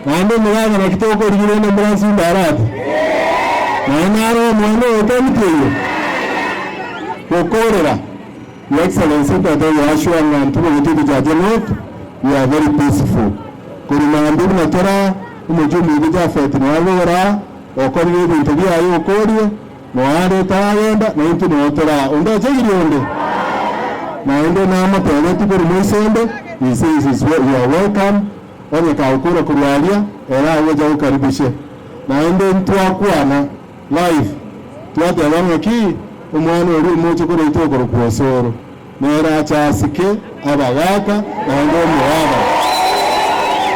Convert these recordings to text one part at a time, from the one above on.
Naende omogaka naki tokorigia rende morasimba arati? Naende naro omwana oyo otemeti oyio? Gokorera, Your Excellency ntotebi assure ng'a intwe bogotutu Chache North we are very peaceful. Korwa mambia buna tore aa, omochie omoito Japhet noyo agogora aa, okorire ebinto biaye okorie, noyo are taragenda, na intwe noyo tore aa. Onde ochegirie onde? Naende namotebetie korwa moisende, he says is you are welcome, onye kagokora korwa aria, ere agocha agokaribishe. Naende ntwakwana live, twateba ng'aki omwana oria omoche koroitwa okorokwa Osoro, nere ache asike abagaka naende omogabana.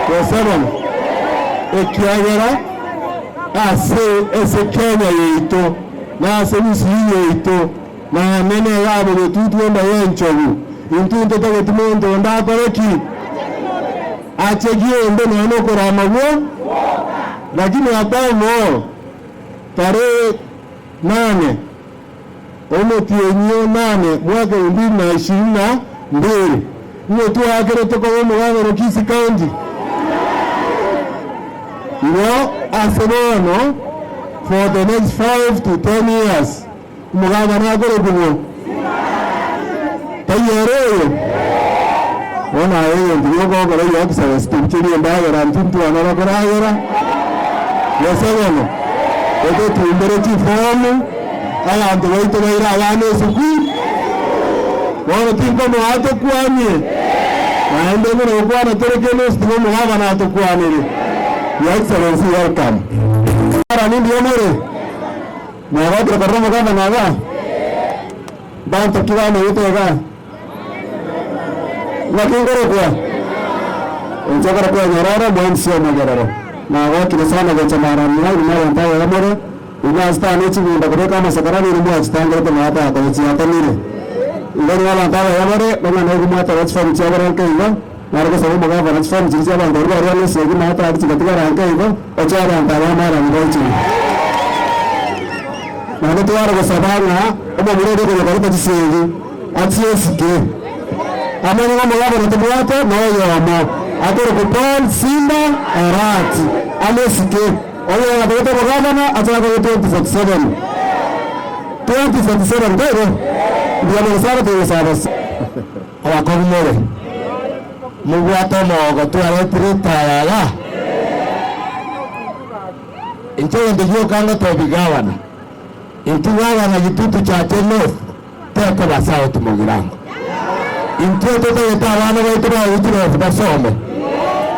Gose bono, ekiagera ase ase Kenya yaito na ase Gusii yaito naende nigo abogetutwa enda y'enchogu, intwe ntotageti monto onde akore ki? Ache giende nonya nokorama gwo lakini above all tarehe nane omotienyi o nane mwaka elfu mbili na ishirini na mbili nigo twaakerete koba omogabane Kisii County. Igo ase bono for the next 5 to 10 years omogabane akore king'o? Taiyo ere oyo? Bono aye egento giokogokora Your Excellency tobucherie endagera intwe ntwanara koragera, gose bono ototumbere chifomu abanto baito baire abana esukuru, bono tinkomoa atokwanie, naende buna gokwana tore kende tiga omogabana atokwanere. Your Excellency welcome. Arani mbuya more? Mwagokire korora omogabana igaa? Banto ki bamenyete igaa? Naki nkorokwa? Inche nkorokwa Nyororo mwensi omogerere. Nagokire sana gocha Maranatha inwe abanto abaya more, inwe ase tane chibunda kobeka amasakara nigo mwachitangerete na tata konya chiatamire. Igo nigo abanto abaya more, bang'ana igo mwateba chifomu chiabora nke igo, nare gosaba omogavana chifomu chiria chia abanto baria barwana esegi na tari chigatigara nke igo, oche abanto aba Marani baichire. Naende tware gosaba ng'a omomura oria okonya koreta chisegi achiesike, amanye ng'a omogabana tobwate noyomo, akorokwa Paul Simba Arati, amesike. Oyo ogatagete obogabana achake konya 2047. 2047 taibo? Mbuya mono sana togosaba ase. Abakobi more, mobwate omogogo twaretire etaya igaa. Inche egento gioka ngotebi gavana, intwe gavana Gitutu Chache North tekoba South Mugirango. Intwe totagete abana baito baegwe chibesa basome,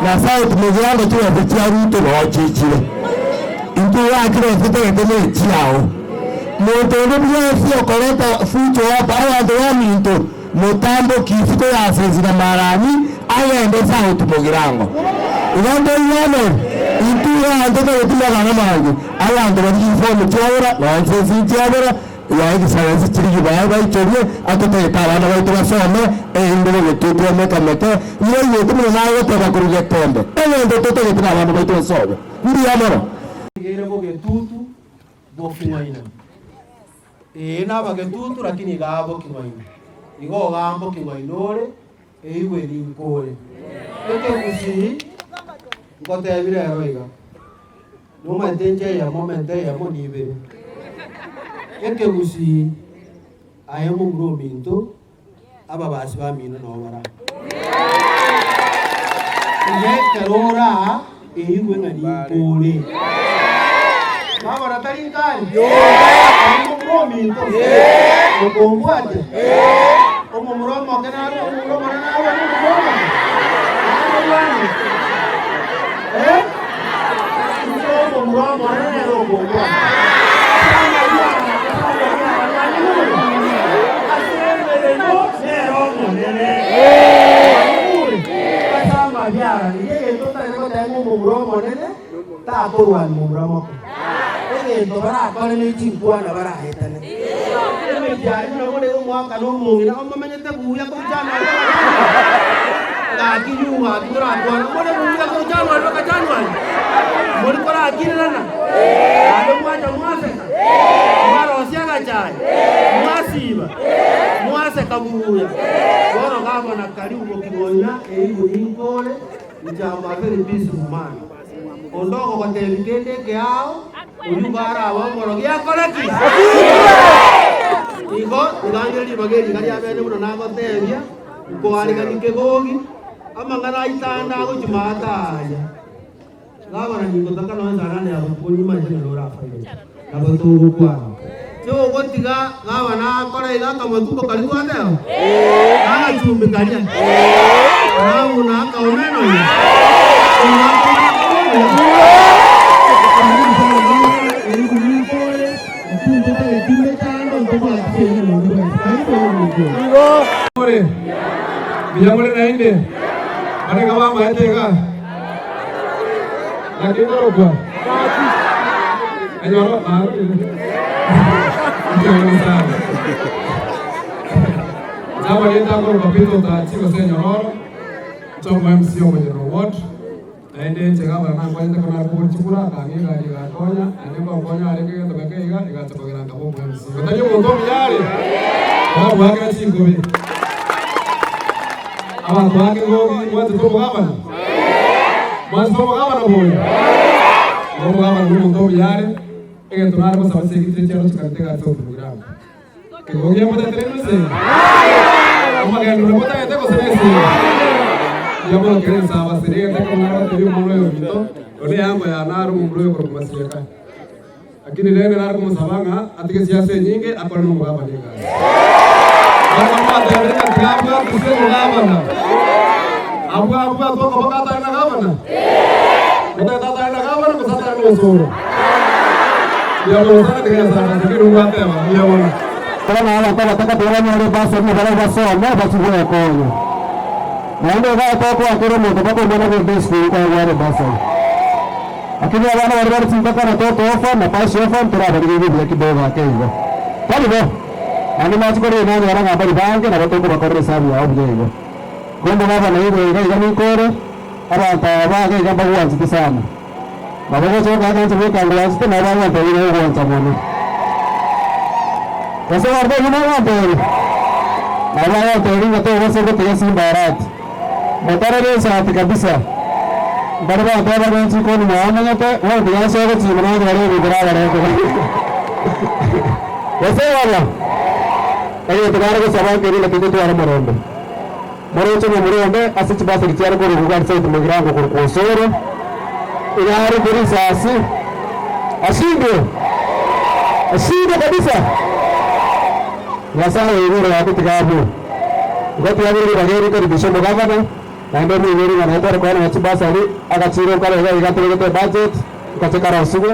na South Mugirango chibesa chia Ruto noo chichire. Intwe igaa chibesa totagete ne echiao. Monto onde bwensi okoreta fujo hapa abanto baminto motamboki isiko ya Sesi na Marani agende South Mugirango. Iga ntoigwane? Intwe igaa ntotageti magana amange, abanto baria chifomu chiabora, nonye Sesi nchiabora, yaye egesayansi chirigi baye baichorie, atotagete abana baito basome, erinde bogetwe twemekameke, nibaigwete buna nagoteba korwa Getembe, egento totagete na abana baito basome. Mbuya mono. Igere bogetutu boking'aina. Ee nabagetutu lakini igaa boking'aina. Igo ogaa mboking'aina ore, eigwe ninkore. Ekegusii ngotebi rero iga, nomanyete inche eyemo mente eyemo nibere. Ekegusii aye momura ominto, ababasi bamino noo bare aa. Iga ekero ore aa, eigwe ng'a ninkore. Mwabora tari nkare? Aye momura ominto, okombwatia? Omomura omoke narwe, omomura omonene narwe, na omomura omoke narwe. Eh? Inche omomura omonene nere okombwatia. Ase emeremo nere omonene. Ase amabiara, nigo egento otagete goteba ng'a omomura omonene takorwania momura moke. Egento barakore ne chinkwana baraetane. Emechie buna bono iga omwaka na omong'ina omomenyete buya korwa January mpaka January. Gaki you gaki torakwane more buya korwa January mpaka January. Mori korakirerana naende mwacha mwaseka mwarosia agachae mwasiba mwaseka buya. Bono gavana karibu boking'oina eigo ninkore inche am a very peaceful man. Onde ogogotebia kende ekeao, oyio igo arabe omorogi akore ki? Igo tiga ng'ire ribaga eri iga ria bene buna nagotebia, nkoarigania kegogi, amang'ana aito ande agochia maate aaria. Gavana ningotaka nonya sarani ya botuko nimanyete ng'a norafaideke. Nabo togokwana. Tigogotiga gavana akore iga akamatuko karia twateba? Na agachumbi karia? Alafu na akaomena oyo? More mbuya more naende barenge bamaete iga naki nkorokwa enyoro narorire Ncheguru sana Nabariete akorokwa Peter Otachi gose Enyororo inche omo MC Omonyerero Ward naende inche gavana nankonyete ekero nare kobora chikura akang'a egari egankonya naende ngonkonya arenge egento geke iga egacha kogera nkaba omo MC. Gotari omonto omuya are oramwakera chinkobi. Abanto ba Kegogi mwanchete omogabana? Mwanchete omogabana boyo? Igo omogabana nomonto omuya are, egento nare gosaba ase egitire chiano chikareta egasi okomoira amo. Kegogi emotatere nese? Omogenderero motagete gose nese? Mbuya mono kera ense abaseri egento ekemo nare gotebia omwana oyo ominto, one eango yane are omomura oyo okorokwa Masieka. Lakini rende nare komosaba ng'a atige siasa enyinge akore nomogabana egasi. Barabwo mbatebirie ng'a tiga abwate ase omogabana. Abwo abwate okoboko atari na gavana? Motagete atari na gavana gose atari na osoro? Mbuya mono sana tiga Nyasae abasarie nigo gwateba mbuya mono. Bono abanto abataka tibabanyore ebasari na barabwo basome bachigwe gokonya. Naende iga tokoakera omonto mpaka omwana bwe esukuru kwagware ebasari. Lakini abana baria bare chintaka na toto orphan na partial orphan torabarigererie buya kidogo ake igo. Tari bo? Naende nachi korire nanyora ng'a mbari bange nabo tokobakorera esabu yao buya igo. Kombe gavana igwe iga iga ninkore, abanto aba baga iga mbagwanchete sana. Nabo gocha gokaga inche bweka ngwanchete nabo bagontebia ng'a ogwancha mono. Gose abanto oyio nagontebia? Nabo bagontebia ng'a tobasa gotiga Simba Arati. Motarere esati kabisa. Mbare bagoteba bare chikoni mwamenyete, bono tiga nsoe gochima nanyore ebinto nabaretera. Gose baba, egento bare gosaba nkeri naki ntotware omorembe. Moroche momura onde ase chibasari chiare korwa Lugari South Mugirango korokwa Osoro, iga are korisasi, ashindwe, ashindwe kabisa. Nyasae oigure gaki tiga abue. Igo tiagire ribaga eri rikaribisha omogavana, naende omoigweri ng'a naye tware koenana chibasari, agachire okare iga iga atebegete ebudget, nkache karosiwe.